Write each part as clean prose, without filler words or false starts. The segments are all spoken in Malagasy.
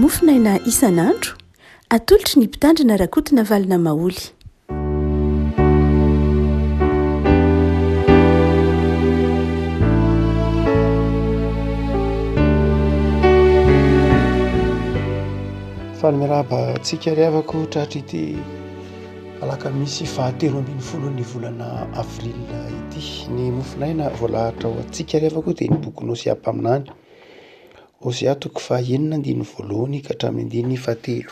Mofonaina isan'andro, atolotry ny Mpitandrina Rakotonavalona Maholy. Faly miarahaba antsika ry havako tratry ity alakamisy fahatelo ambin'ny folon'ny volana avril ity. Ny mofonaina voalahatra ho antsika ry havako dia ny bokin'i Hosea mpaminany. Hosea toko fahaenina andininy voalohany ka hatramin'ny andininy fahatelo.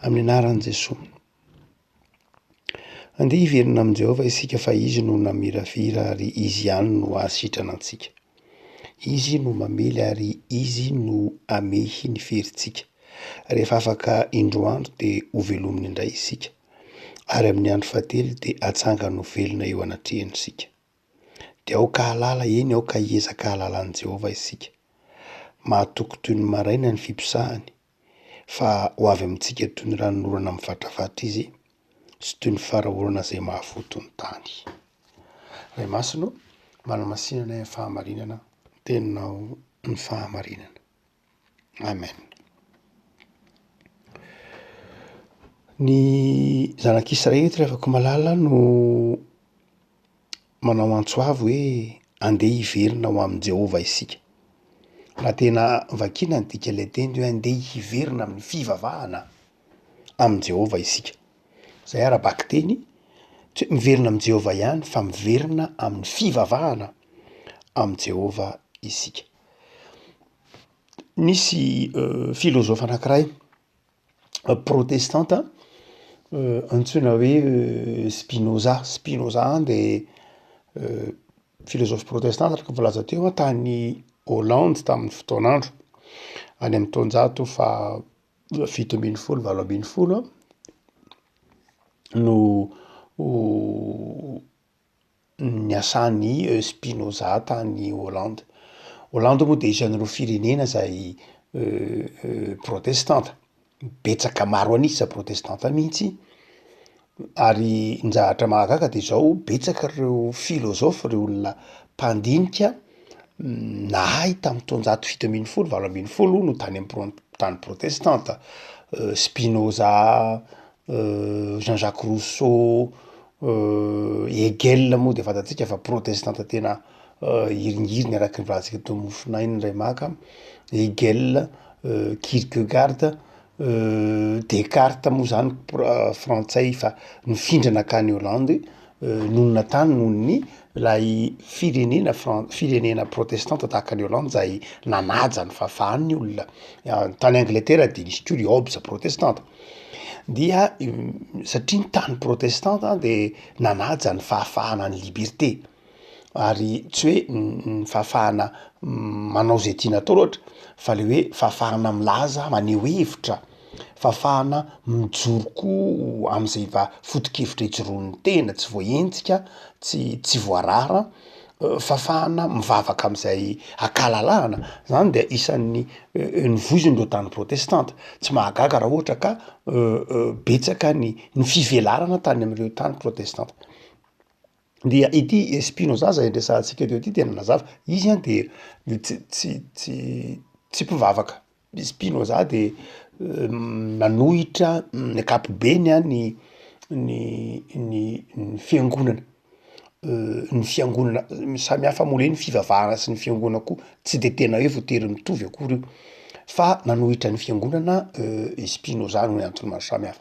Amin'ny anaran'i Jesoa. Andeha hiverina amin'i Jehovah isika fa Izy no namiravira ary Izy ihany no hahasitrana antsika. Izy no mamely ary Izy no hamehy ny ferintsika. Rehefa afaka indroa andro dia hovelominy indray isika, ary amin'ny andro fahatelo dia hatsangany ho velona eo anatrehany isika. Dia aoka hahalala, eny, aoka hiezaka hahalala an'i Jehovah isika. Mahatoky toy ny maraina ny fiposahany, Fa ho avy amintsika toy ny ranonorana mivatravatra izy, sy toy ny fara-orana izay mahafoto ny tany. Ray Masina ô, manamasina anay amin'ny fahamarinana, ny teninao ny fahamarinana. Amen. Ny zanak'Israely ry havako malala no manao antso avo hoe andeha hiverina ho amin'i Jehovah isika. Raha tena vakiana ny dikan'ilay teny hoe andeha hiverina amin'ny fivavahana amin'i Jehovah isika. Izay ara-bakiteny, tsy hoe miverina amin'i Jehovah ihany fa miverina amin'ny fivavahana amin'i Jehovah isika. Nisy filozofa anankiray protestanta antsoina hoe Spinoza, Spinoza de filôzôfy protestanta araka ny voalaza teo a, tany Holandy tamin'ny fotoan'andro, any amin'ny taonjato faha 17, 18 no niasan'i Spinoza tany Hollande. Hollande moa dia isan'ireo firenena izay protestanta, betsaka maro an'isa protestanta mihitsy, ary ny zavatra mahagaga de zao betsaka ireo filôzôfa, ireo olona mpandinika nahay tamin'ny taonjato 17, 18 no tany am' pro- tany protestanta, Spinoza, Jean Jacques Rousseau, Hegel moa de fantatsika fa protestanta tena hiringiriny araky ny voalazantsika teo mofonainy ray maka, Hegel, Kierkegaard, Descartes moa zany pro- frantsay fa nifindra nankany Holandy, nonina tany noho ny lay firenena fran- firenena protestanta tahaka an'i Holandy zay nanaja ny fahafahan'ny olona, tany Angletera de nisy koa ry Hobbes protestanta. Dia satria ny tany protestanta de nanaja ny fahafahana ny liberté, ary tsy hoe ny fahafahana manao zay tiana atao loatra fa le hoe fahafahana milaza, maneho hevitra, fahafahana mijoro koa am'zay va- foto-kevitra ijoroan'ny tena, tsy voahenjika, tsy tsy voarara, fahafahana mivavaka am'zay ankalalahana, zany de isan'ny novoiziny reo tany protestanta, tsy mahagaga raha ohatra ka betsaka ny ny fivelarana tany am'ireo tany protestanta. Dia ity Spinoza zay resahantsika teo ity tena nazava, izy an de tsy tsy tsy tsy mpivavaka, Spinoza de nanohitra ny ankapobeny an ny ny ny ny fiangonana, ny fiangonana samy hafa moa le ny fivavahana sy ny fiangonana koa tsy de tena hoe voatery mitovy akory io, fa nanohitra ny fiangonana i Spinoza noho ny antony maro samihafa.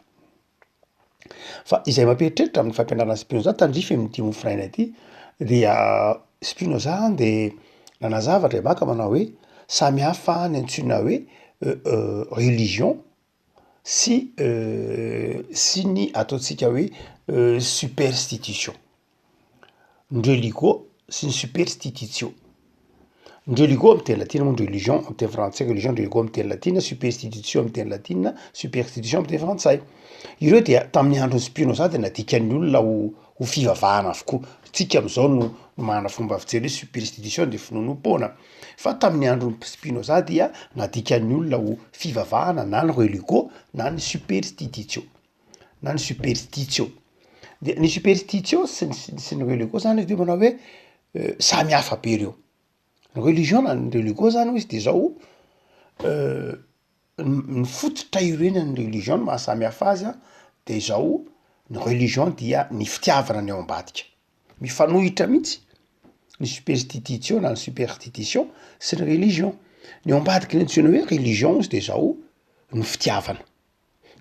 Fa izay mampieritreritra amin'ny fampianarana Spinoza tandrify amin'ity mofonaina ity dia Spinoza de nanazava Andriamaka manao hoe samy hafa ny antsoina hoe religion sy sy ny ataontsika hoe superstitution. Ny religo sy ny superstitutio. Ny religo amy teny latina moa ny religion amy teny frantsay, religion religo amy teny latina, superstitutio amy teny latina, superstitution amy teny frantsay. Ireo dia tamin'ny andron'i Spinoza de nadikan'ny olona ho ho fivavahana avokoa. Tsika am'zao no manana fomba fijery hoe superstitution de finoanoam-poana, fa tamin'ny andron'i Spinoza dia nadikan'ny olona ho fivavahana na ny religo na ny superstitutio. na ny superstitio, de ny superstitio sy ny sy ny religo zany izy de manao hoe samy hafa be reo, ny religion na ny religo zany hoy izy de zao. Ny fototra iorenan'ny religion ny maha samy hafa azy an de izao, ny religion dia ny fitiavana ny ao ambadika, mifanohitra mihitsy ny superstititio na ny superstitition sy ny religion, ny ao ambadiky ny antsoina hoe religion ozy de zao ny fitiavana,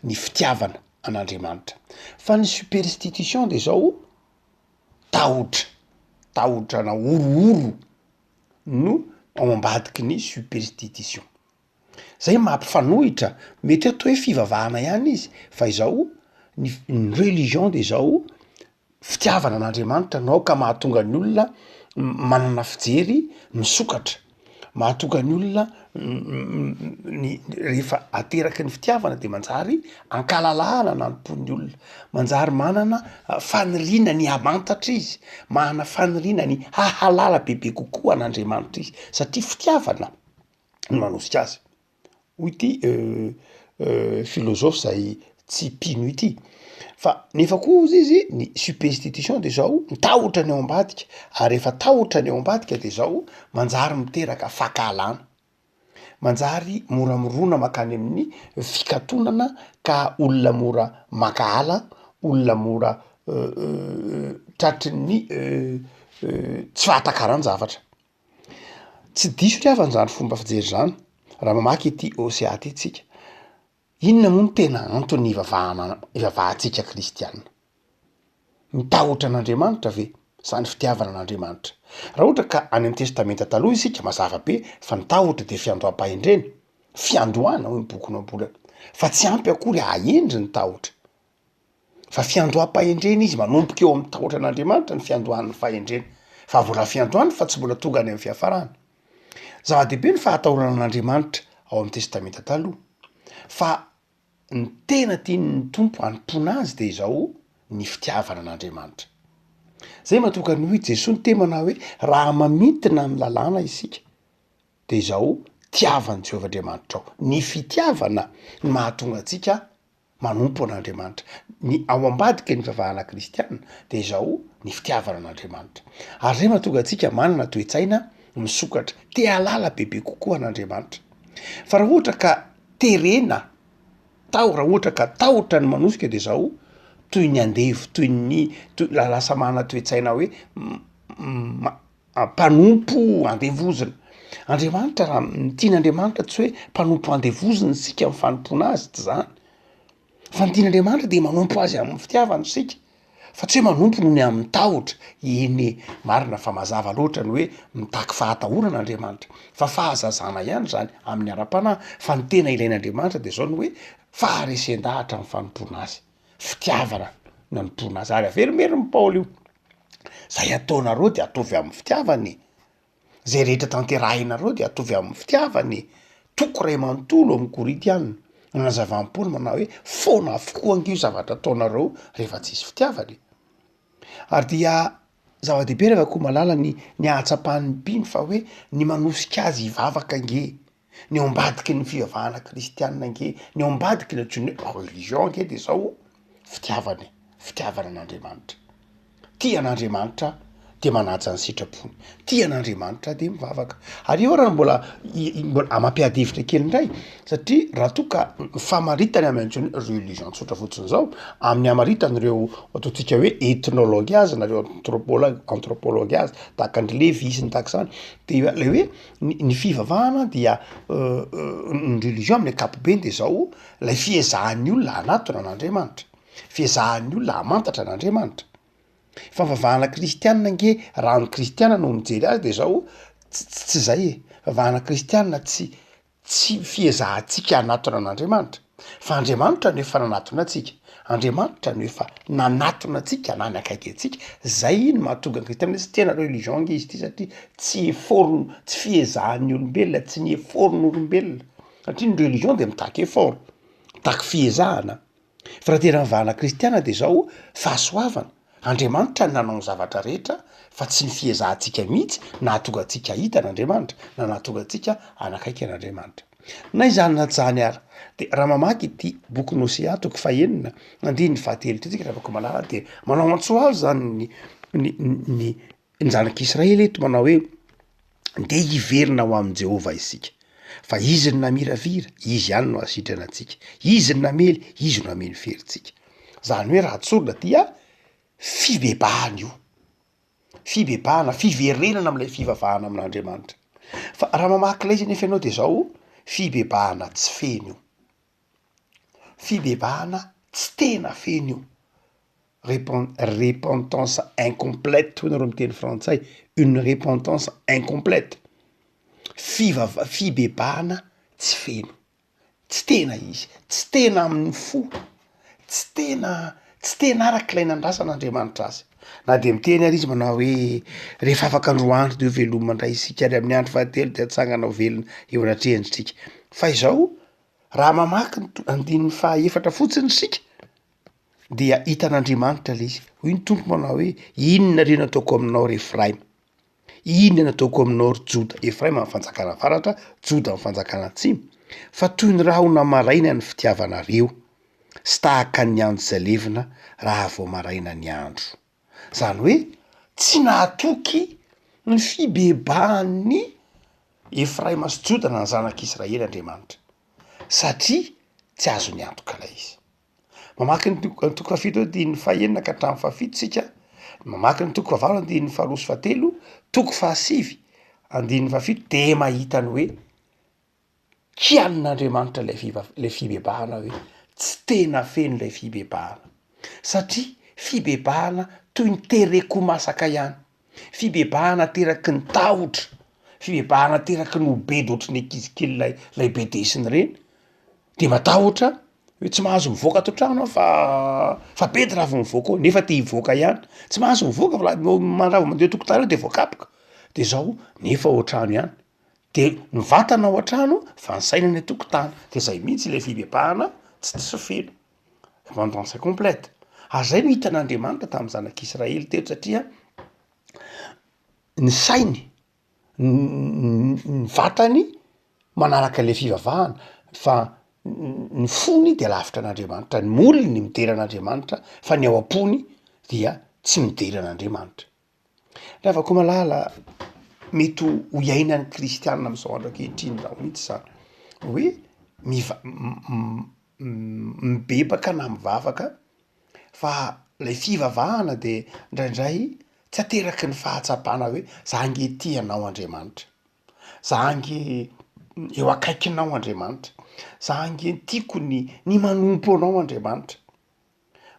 ny fitiavana an'Andriamanitra, fa ny superstitution de zao tahotra, tahotra na horohoro no ao ambadiky ny superstitition. Zay mampifanohitra, mety hoe atao hoe fivavahana ihany izy fa izao ny ny religion de izao fitiavana an'Andriamanitra no ao ka mahatonga ny olona manana fijery misokatra, mahatonga ny olona ny rehefa ateraky ny fitiavana de manjary ankalalahana ny anompoan'ny olona, manjary manana faniriana ny hamantatra izy, manana faniriana ny hahalala bebe kokoa an'Andriamanitra izy satria fitiavana no manosika azy, hoy ity filôzôfy zay tsy mpino ity, fa nefa koa hozy izy ny superstitution de zao ny tahotra ny ao ambadika ary rehefa tahotra ny ao ambadika de zao manjary miteraka fankahalana, manjary mora mirona mankany amin'ny fikatonana ka olona mora mankahala, olona mora tratry ny tsy fahatakaran-javatra. Tsy diso ry havana izany fomba fijery izany raha mamaky ity Hosea ity tsika. Inona moa no tena antony ivavahana ivavahantsika kristiana? Ny tahotra an'Andriamanitra ve sa ny fitiavana an'Andriamanitra? Raha ohatra ka any amin'ny testamenta taloha isika mazava be fa ny tahotra dia fiandoham-pahendrena, fiandohana hoy ny bokin'ny Ohabolana, fa tsy ampy akory hahendry ny tahotra. Fa fiandoham-pahendrena izy, manomboka eo amin'ny tahotra an'Andriamanitra ny fiandohan'ny fahendrena. Fa mbola fiandohany fa tsy mbola tonga any amin'ny fiafarany. Zava-dehibe ny fahatahorana an'Andriamanitra ao amin'ny Testamenta Taloha. Fa ny tena tian'ny Tompo hanompoana azy dia izao, ny fitiavana an'Andriamanitra. Zay mahatonga ny hoy Jesoa ny teny manao hoe raha mamintina ny lalàna isika dia izao, tiavan'i Jehovah Andriamanitrao. Ny fitiavana no mahatonga antsika manompo an'Andriamanitra. Ny ao ambadika ny fivavahana kristiana dia izao, ny fitiavana an'Andriamanitra. Ary izay mahatonga antsika manana toe-tsaina misokatra, te hahalala bebe kokoa an'Andriamanitra. Fa raha ohatra ka terena, tao raha ohatra ka tahotra ny manosika dia izao, toy ny andevo, toy ny toy lasa manana toe-tsaina hoe mpanompo andevozina. Andriamanitra raha ny tian'Andriamanitra tsy hoe mpanompo andevozina isika amin'ny fanompoana azy, tsy zany. Fa ny tian'Andriamanitra dia manompo azy amin'ny fitiavana isika, fa tsy hoe manompo noho ny amin'ny tahotra. Eny e, marina fa mazava loatra ny hoe mitaky fahatahorana Andriamanitra, fa fahazazana ihany izany amin'ny ara-panahy, fa ny tena ilain'Andriamanitra dia izao ny hoe faharesen-dahatra amin'ny fanompoana azy, fitiavana ny anompoana azy, ary averimberin'i Paoly io. Zay ataonareo de ataovy amin'ny fitiavana e! Zay rehetra tanterahinareo de ataovy amin'ny fitiavana e! Toko iray manontolo amin'ny Korintiana no nazavan'i Paoly manao hoe foana avokoa ange io zavatra ataonareo rehefa tsisy fitiavana e! Ary dia zava-dehibe ry havako malala ny ny ahatsapan'ny mpino fa hoe ny manosika azy hivavaka ange, ny ao ambadiky ny fivavahana kristianina ange, ny ao ambadiky ny antsoina hoe religion ange de zao fitiavana e, fitiavana an'Andriamanitra. Tia an'Andriamanitra de manaja ny sitrapony, tia an'Andriamanitra de mivavaka. Ary eo ary no mbola mbola mampiady hevitra kely indray satria raha toa ka ny famaritany amin'ny antsoina hoe religion tsotra fotsiny zao, amin'ny hamaritan'ireo ataontsika hoe ethnologue azy na ireo anthropologue anthropologue azy tahaka an-dry Lévi sy ny tahaka izany de le hoe Ny ny fivavahana dia ny religion amin'ny ankapobeny de zao, lay fiezahan'ny olona hanatona an'Andriamanitra, fiezahan'ny olona hamantatra an'Andriamanitra. Fivavahana kristianina ange raha ny kristianina no mijery azy de zao ts- tsy zay e, fivavahana kristianina tsy Tsy fiezahantsika hanatona an'Andriamanitra, fa Andriamanitra no efa nanatona antsika. Andriamanitra no efa nanatona antsika na nanakaiky antsika. Zay no mahatonga ny kristiana hoe tsy tena religion ange izy ity satria tsy effort, tsy fiezahan'ny olombelona, tsy ny effort-n'olombelona. Satria ny religion de mitaky effort, mitaky fiezahana. Fa raha tena mivahana kristiana de zao, fahasoavana, Andriamanitra no nanao ny zavatra rehetra fa tsy ny fiezahantsika mihitsy nahatonga antsika hahita an'Andriamanitra na nahatonga antsika hanakaiky an'Andriamanitra. Na izany na tsy izany ary de raha mamaky ity bokin'i Hosea toko fahenina andininy fahatelo ity tsika ry havako malala de manao antso avo zany ny ny ny ny zanak'Israely eto manao hoe ndeha hiverina ho amin'i Jehovah isika. Fa Izy no namiravira, Izy ihany no hahasitrana antsika. Izy no namely, Izy no hameno ferintsika. Zany hoe raha tsorina dia fibebahana io. Fibebahana, fiverenana amin'ilay fivavahana amin'Andriamanitra. Fa raha mamaky ilay izy anefa ianao de zao, fibebahana tsy feno io. Fibebahana tsy tena feno io. Repen- repentance incomplète hoy nareo miteny frantsay, une repentance incomplète. Fivava- fibebahana tsy feno, tsy tena izy, tsy tena amin'ny fo, tsy tena tsy tena arak'ilay nandrasan'Andriamanitra azy. Na de miteny ary izy manao hoe rehefa afaka andro andro de ho veloma indray isika ary amin'ny andro fahatelo de hatsangana ho velona eo anatrehany isika. Fa izao raha mamaky ny to- andininy fahaefatra fotsiny isika dia hitan'Andriamanitra le izy, hoy ny Tompo manao hoe, inona re no ataoko aminao ry Efraima? Inona no ataoko aminao ry Joda? Efraima ny fanjakana avaratra, Joda ny fanjakana atsimo. Fa toy ny rahona maraina ny fitiavanareo, sy tahaka ny andro izay levona raha vao maraina ny andro. Izany hoe tsy nahatoky ny fibebahan'ny Efraima sy Joda na ny zanak'Israely Andriamanitra, satria tsy azony antoka ilay izy. Mamaky ny toko ny toko fahafito andininy fahenina ka hatramin'ny fahafito isika, mamaky ny toko fahavalo andininy faharoa sy fahatelo, toko fahasivy andininy fahafito de mahita ny hoe kianin'Andriamanitra ilay fiva- ilay fibebahana hoe tsy tena feno ilay fibebahana satria fibebahana toy ny tereko masaka ihany, fibebahana ateraky ny tahotra, fibebahana ateraky ny ho bedy ohatry ny ankizy kely lay lay bedesina ireny de matahotra hoe tsy mahazo mivoaka ato an-trano aho fa fa bedy raha vao mivoaka ao nefa te hivoaka ihany, tsy mahazo mivoaka fa raha vao raha vao mandeha an-tokotany eo de voakapoka, de zao nefa ao an-trano ihany, de ny vatana ao an-trano fa ny saina any an-tokotany, de zay mihitsy le fibebahana tsy tsy feno, repentance incomplète, ary zay no hitan'Andriamanitra tamin'ny zanak'Israely teto satria ny sainy ny vatany manaraka ilay fivavahana fa ny fony de lavitra an'Andriamanitra, ny molony midera an'Andriamanitra fa ny ao am-pony dia tsy midera an'Andriamanitra. Ry havako malala, mety ho iainan'ny kristianina am'zao andro ankehitriny zao mihitsy zany hoe miva- mibebaka na mivavaka fa lay fivavahana de ndraindray tsy ateraky ny fahatsapana hoe za ange tia anao Andriamanitra, za ange eo akaikinao Andriamanitra, za ange tiako ny ny manompo anao Andriamanitra,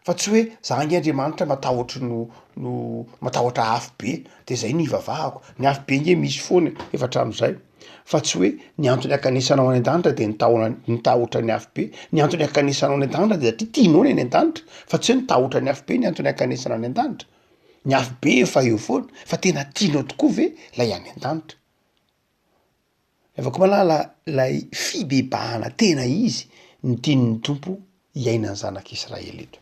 fa tsy hoe za ange Andriamanitra matahotry no no matahotra afo be de zay no ivavahako, ny afo be nge misy foana e, efa hatramin'izay, fa tsy hoe ny antony ankanesanao any an-danitra de ny tahona ny tahotra ny afo be, ny antony ankanesanao any an-danitra de satria tianao ny any an-danitra, fa tsy hoe ny tahotra ny afo be ny antony ankanesana any an-danitra. Ny afobe efa eo foana, fa tena tianao tokoa ve lay any an-danitra? Revako malala lay fibebahana tena izy no tian'ny Tompo hiainan'ny zanak'Israely eto.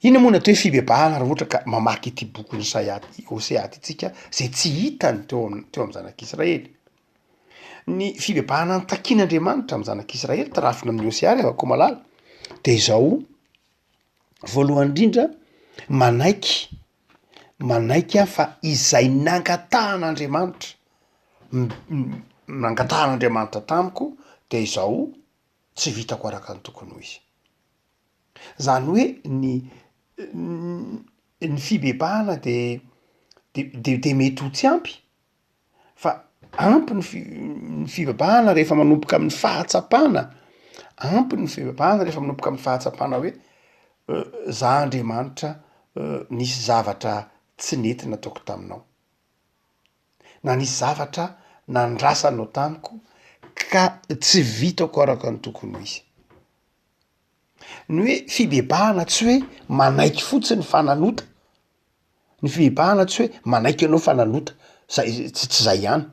Inona moa ny atao hoe fibebahana raha ohatra ka mamaky ity bokin'i Isaia Hosea ity tsika zay tsy hitany teo am- teo am'zanak'Israely? Ny fibebahana notakian'Andriamanitra am'zanak'Israely tarafina amin'ny Hosea revako malala de izao Voalohany indrindra, manaiky, manaiky aho fa izay nangatahan'Andriamanitra, nangatahan'Andriamanitra tamiko de izao tsy vitako araka ny tokony ho izy. Zany hoe ny ny fibebahana de de de mety ho tsy ampy Fa ampy ny fi- ny fivavahana rehefa manomboka amin'ny fahatsapana, ampy ny fivavahana rehefa manomboka amin'ny fahatsapana hoe za Andriamanitra nisy zavatra tsy nety nataoko taminao, na nisy zavatra nandrasanao tamiko ka tsy vitako araka ny tokony ho izy. Ny hoe fibebahana tsy hoe manaiky fotsiny fa nanota, Ny fibebahana tsy hoe manaiky ianao fa nanota, zay tsy tsy zay ihany,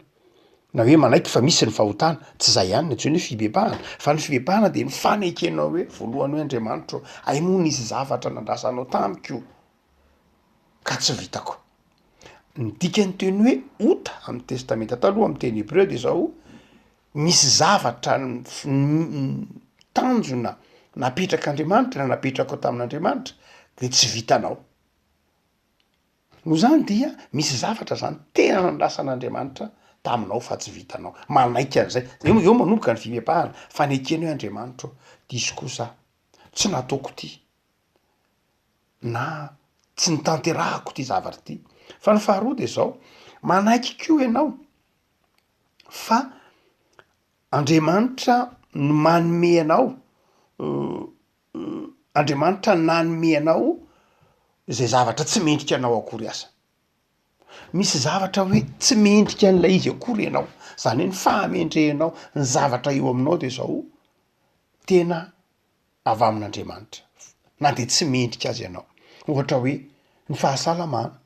na hoe manaiky fa misy ny fahotana, tsy zay ihany ny antsoina hoe fibebahana, fa ny fibebahana de ny fanekenao hoe voalohany hoe Andriamanitra ô, hay moa nisy zavatra nandrasanao tamiko ka tsy vitako. Ny dikan'ny teny hoe ota amin'ny testamenta taloha amin'ny teny hebreo de zao, misy zavatra tanjona napetrak'Andriamanitra na napetrakao tamin'Andriamanitra de tsy vitanao. Noho izany dia misy zavatra zany tena nandrasan'Andriamanitra taminao fa tsy vitanao. Manaiky an'izay. Eo eo manomboka ny fibebahana, fanekena hoe Andriamanitra ô, diso kosa aho, tsy nataoko ity, na tsy notanterahako ity zavatra ity. Fa ny faharoa de zao, manaiky koa ianao fa Andriamanitra no manome anao, Andriamanitra nanome anao zay zavatra tsy mendrika anao akory aza. Misy zavatra hoe tsy mendrika an'ilay izy akory ianao, zany hoe ny fahamendrehanao, ny zavatra eo aminao de zao, tena avy amin'Andriamanitra na de tsy mendrika aza ianao. Ohatra hoe ny fahasalamana,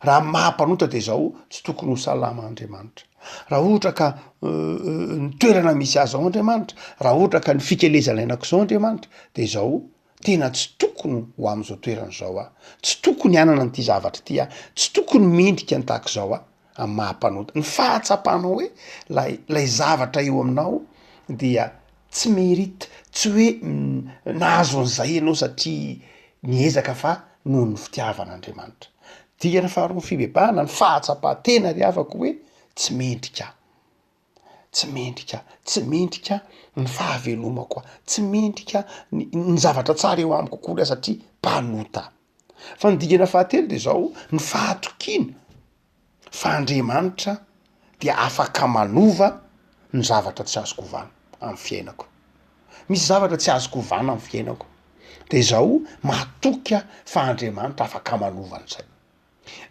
raha amy maha mpanota de zao tsy tokony ho salama Andriamanitra, raha ohatra ka ny toerana misy ahy zao Andriamanitra, raha ohatra ka ny fikelezana iainako zao Andriamanitra de zao tena tsy tokony ho am'zao toerana zao aho, tsy tokony hanana an'ity zavatra ity aho, tsy tokony mendrika ny tahak'izao aho amy maha mpanota. Ny fahatsapanao hoe lay lay zavatra eo aminao dia tsy mérite, tsy hoe nahazo an'izay ianao satria niezaka fa noho ny fitiavan'Andriamanitra. Dikany faharoa ny fibebahana, ny fahatsapan-tena ry havako hoe tsy mendrika aho, tsy mendrika aho, tsy mendrika ny fahavelomako aho, tsy mendrika ny ny zavatra tsara eo amiko akory aho satria mpanota. Fa ny dingana fahatelo de zao, ny fahatokiana fa Andriamanitra dia afaka manova ny zavatra tsy azoko ovana amin'ny fiainako. Misy zavatra tsy azoko ovana amin'ny fiainako, de izao matoky aho fa Andriamanitra afaka manova an'izay.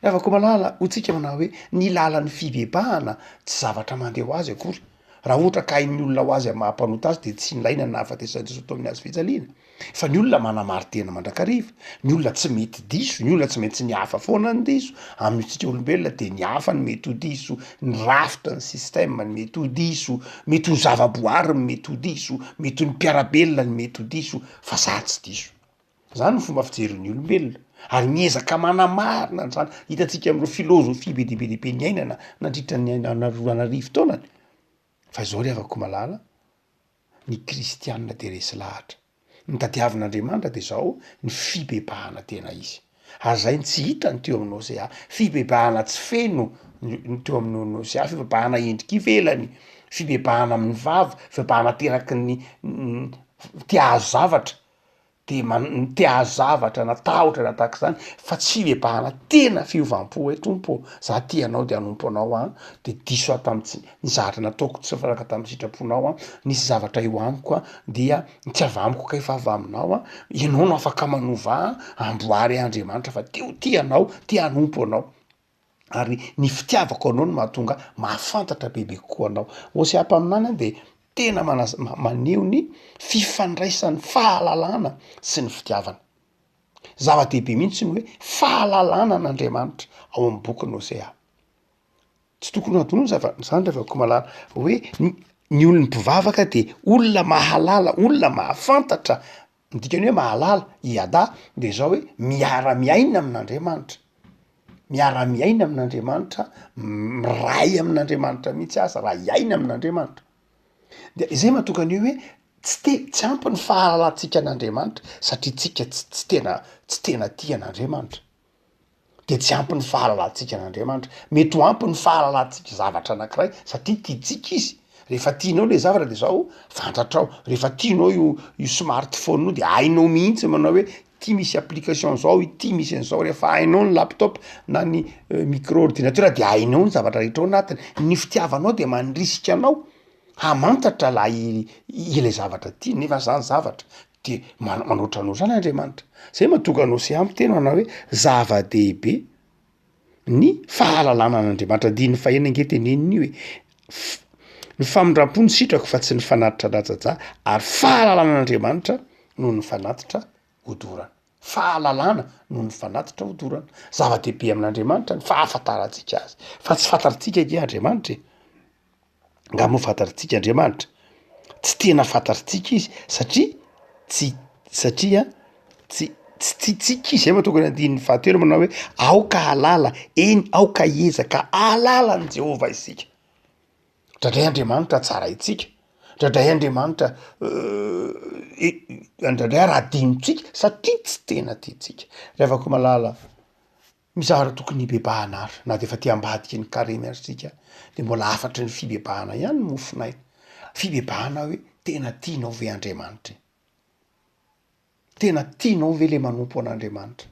Ry havako malala, hoy tsika manao hoe ny lalan'ny fibebahana tsy zavatra mandeha ho azy akory. Raha ohatra ka hain'ny olona ho azy amin'ny maha mpanota azy dia tsy nilaina ny nahafatesan'i Jesoa teo amin'ny hazo fijaliana. Fa ny olona manamari-tena mandrakariva, ny olona tsy mety diso, ny olona tsy maintsy ny hafa foana no diso, amintsika olombelona dia ny hafa no mety ho diso, ny rafitra, ny système no mety ho diso, mety ho zava-boary no mety ho diso, mety ho ny mpiara-belona no mety ho diso, fa za tsy diso. Zany ny fomba fijerin'ny olombelona, ary miezaka manamarina an'izany, hitantsika amin'ireo filôzôfia be dia be dia be niainana nandritra ny an'arivo taonany, fa izao ry havako malala, ny kristianina dia resy lahatra. Ny tadiavin'Andriamanitra dia izao, ny fibebahana tena izy. Ary izay no tsy hitany teo amin'i Hosea, fibebahana tsy feno ny teo amin'i Hosea, fibebahana endrika ivelany, fibebahana amin'ny vava, fibebahana ateraky ny te hahazo zavatra. de man- te hahazo zavatra na tahotra na tahaka izany fa tsy fibebahana tena fiovam-po hoe Tompo ô za tia anao de hanompo anao aho de diso aho tamin'ny tsy ny zavatra nataoko tsy nifanaraka tamin'ny sitraponao aho, nisy zavatra eo amiko a dia tsy avy amiko kay fa avy aminao a, ianao no afaka manova ahy, amboary ahy Andriamanitra fa te ho tia anao, te hanompo anao. Ary ny fitiavako anao no mahatonga ahy mahafantatra bebe kokoa anao. Hosea mpaminany dia tena manas- maneho ny fifandraisan'ny fahalalana sy ny fitiavana. Zava-dehibe mihitsy ny hoe fahalalana an'Andriamanitra ao amin'ny bokin'i Hosea. Tsy tokony ho adino zava- zany ry havako malala hoe ny ny olon'ny mpivavaka dia olona mahalala, olona mahafantatra Ny dikany hoe mahalala, iada, de zao hoe miara-miaina amin'Andriamanitra, miara-miaina amin'Andriamanitra, miray amin'Andriamanitra mihitsy aza raha hiaina amin'Andriamanitra. De izay mahatonga an'io hoe tsy te- tsy ampy ny fahalalantsika an'Andriamanitra satria tsika tsy tsy tena tsy tena tia an'Andriamanitra. de tsy ampy ny fahalalantsika an'Andriamanitra. Mety ho ampy ny fahalalantsika zavatra anankiray satria tiantsika izy, rehefa tianao le zavatra de zao fantatrao, rehefa tianao io io smartphone io de hainao mihitsy manao hoe ty misy application zao, ity misy an'zao, rehefa hainao ny laptop na ny micro ordinateur de hainao ny zavatra rehetra ao anatiny, ny fitiavanao de mandrisika anao hamantatra lay ilay zavatra tiany nefa zany zavatra de manoatra anao zany Andriamanitra, zay mahatonga anao sy ampy tena manao hoe zava-dehibe ny fahalalana an'Andriamanitra, andininy fahenina ange teneniny io e, f- ny famindram-po no sitrako fa tsy ny fanatitra latsa-dra ary fahalalana an'Andriamanitra noho ny fanatitra hodorana, fahalalana noho ny fanatitra hodorana, zava-dehibe amin'Andriamanitra ny fahafantarantsika azy fa tsy fantatritsika ange Andriamanitra e. Nga moa fantatritsika Andriamanitra? Tsy tena fantatritsika izy satria tsy satria tsy tsy tiantsika izy, zay mahatonga ny andininy fahatelo manao hoe aoka hahalala, eny aoka hiezaka hahalala an'i Jehovah isika. Ndraindray Andriamanitra tsaraintsika, ndraindray Andriamanitra indraindray ary adinontsika satria tsy tena tiantsika. Ry havako malala. Misy zavatra tokony hibebahana ary, na dia efa aty ambadiky ny karemy ary isika, dia mbola hafatry ny fibebahana ihany ny mofon'aina. Fibebahana hoe tena tianao ve Andriamanitra e? Tena tianao ve le manompo an'Andriamanitra?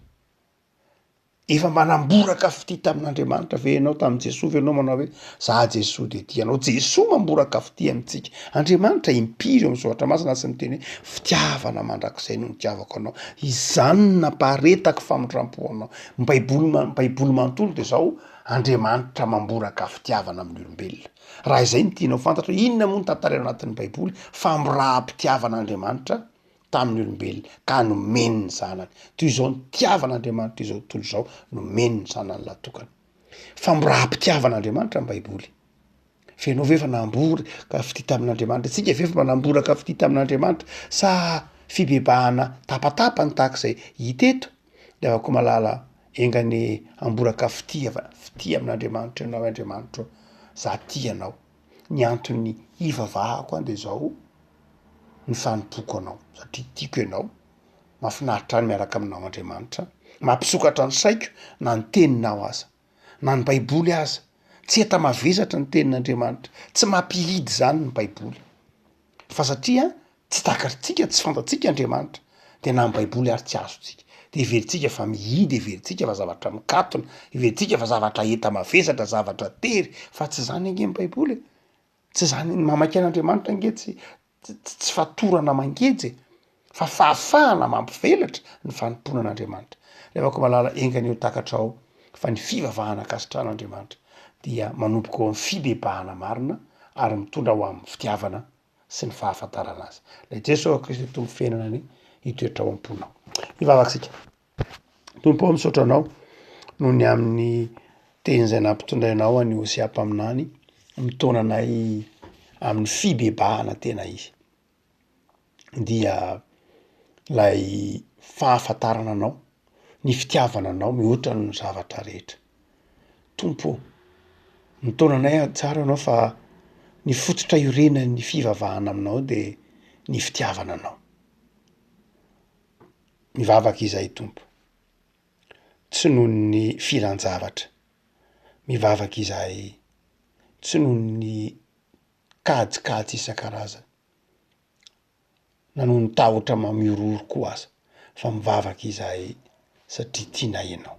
Efa mba namboraka fitia tamin'Andriamanitra ve ianao, tamin'i Jesoa ve ianao manao hoe za Jesoa de tia anao? Jesoa mamboraka fitia amintsika. Andriamanitra impiry eo amin'ny soratra masina tsy miteny hoe fitiavana mandrakizay no nitiavako anao. Izany no nampaharetako famindrampo anao. Ny baiboly ma- baiboly manontolo de zao, Andriamanitra mamboraka fitiavana amin'ny olombelona. Raha izay no tianao fantatra hoe inona moa no tantaraina ao anatin'ny baiboly, famboraham-pitiavan'Andriamanitra tamin'ny olombelona ka nomeny ny Zanany. Toy izao nitiavan'Andriamanitra izao tontolo izao, nomeny ny Zanany lahy tokana. Famboraham-pitiavan'Andriamanitra ny Baiboly. Fa ianao ve efa namboraka fitia tamin'Andriamanitra? Isika ve efa mba namboraka fitia tamin'Andriamanitra? Sa fibebahana tapatapany tahaka izay hita eto? Ry havako malala, enga anie hamboraka fitia fa fitia amin'Andriamanitra ianao, Andriamanitra ô, za tia anao. Ny antony hivavahako an de zao, ny fanompoako anao satria tiako ianao, mahafinaritra ahy ny miaraka aminao Andriamanitra, mampisokatra ny saiko na ny teninao aza, na ny baiboly aza, tsy enta-mavesatra ny tenin'Andriamanitra, tsy mampihidy izany ny baiboly, fa satria tsy takatritsika, tsy fantatsika Andriamanitra, de na ny baiboly ary tsy azontsika, de heverintsika fa mihidy, heverintsika fa zavatra mikatona, heverintsika fa zavatra enta-mavesatra, zavatra tery, fa tsy izany ange ny baiboly e. Tsy zany, ny mamaky an'Andriamanitra ange tsy tsy fatorana mangeja e, fa fahafahana mampivelatra ny fanompoana an'Andriamanitra. Ry havako malala, enga anie ho takatrao fa ny fivavahana ankasitrahan'Andriamanitra dia manomboka eo amin'ny fibebahana marina ary mitondra ho amin'ny fitiavana sy ny fahafantarana Azy. Ilay Jesoa Kristy Tompo fiainana anie hitoetra ao am-ponao. Hivavaka isika. Tompo ô, misaotra Anao noho ny amin'ny teny izay nampitondrainao an'i Hosea mpaminany mitaona anay amin'ny fibebahana tena izy. Dia ilay fahafantarana Anao, ny fitiavana Anao mihoatra noho ny zavatra rehetra. Tompo ô, mitaona anay tsara Ianao fa ny fototra iorenan'ny fivavahana aminao dia ny fitiavana Anao. Mivavaka izahay Tompo, tsy noho ny filan-javatra, mivavaka izahay tsy noho ny kajikajy isan-karazany, na noho ny tahotra mamihorohoro koa aza, fa mivavaka izahay satria tianay Ianao.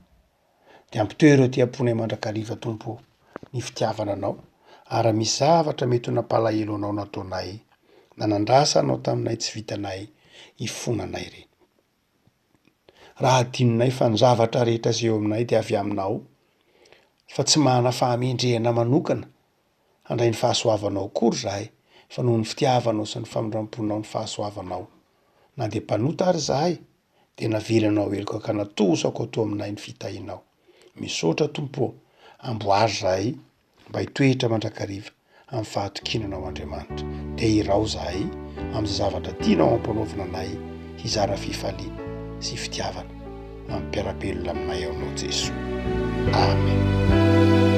De ampitoero aty am-ponay mandrakariva Tompo ô, ny fitiavana Anao, ary raha misy zavatra mety ho nampalahelo Anao nataonay, na nandrasa Anao taminay tsy vitanay, hifonanay ireny. Raha hadinonay fa ny zavatra rehetra izay eo aminay dia avy Aminao, fa tsy manana fahamendrehana manokana handray ny fahasoavanao akory izahay, fa noho ny fitiavanao sy ny famindram-ponao ny fahasoavanao, na dia mpanota ary izahay, dia navelanao heloka ka natosako ato aminay ny fitahianao. Misaotra Tompo ô, amboary zahay mba hitoetra mandrakariva amin'ny fahatokiana Anao Andriamanitra. Dia hirao zahay amin'izay zavatra tianao hampanaovina anay hizara fifaliana sy fitiavana amin'ny mpiara-belona aminay ao Anao Jesoa. Amen.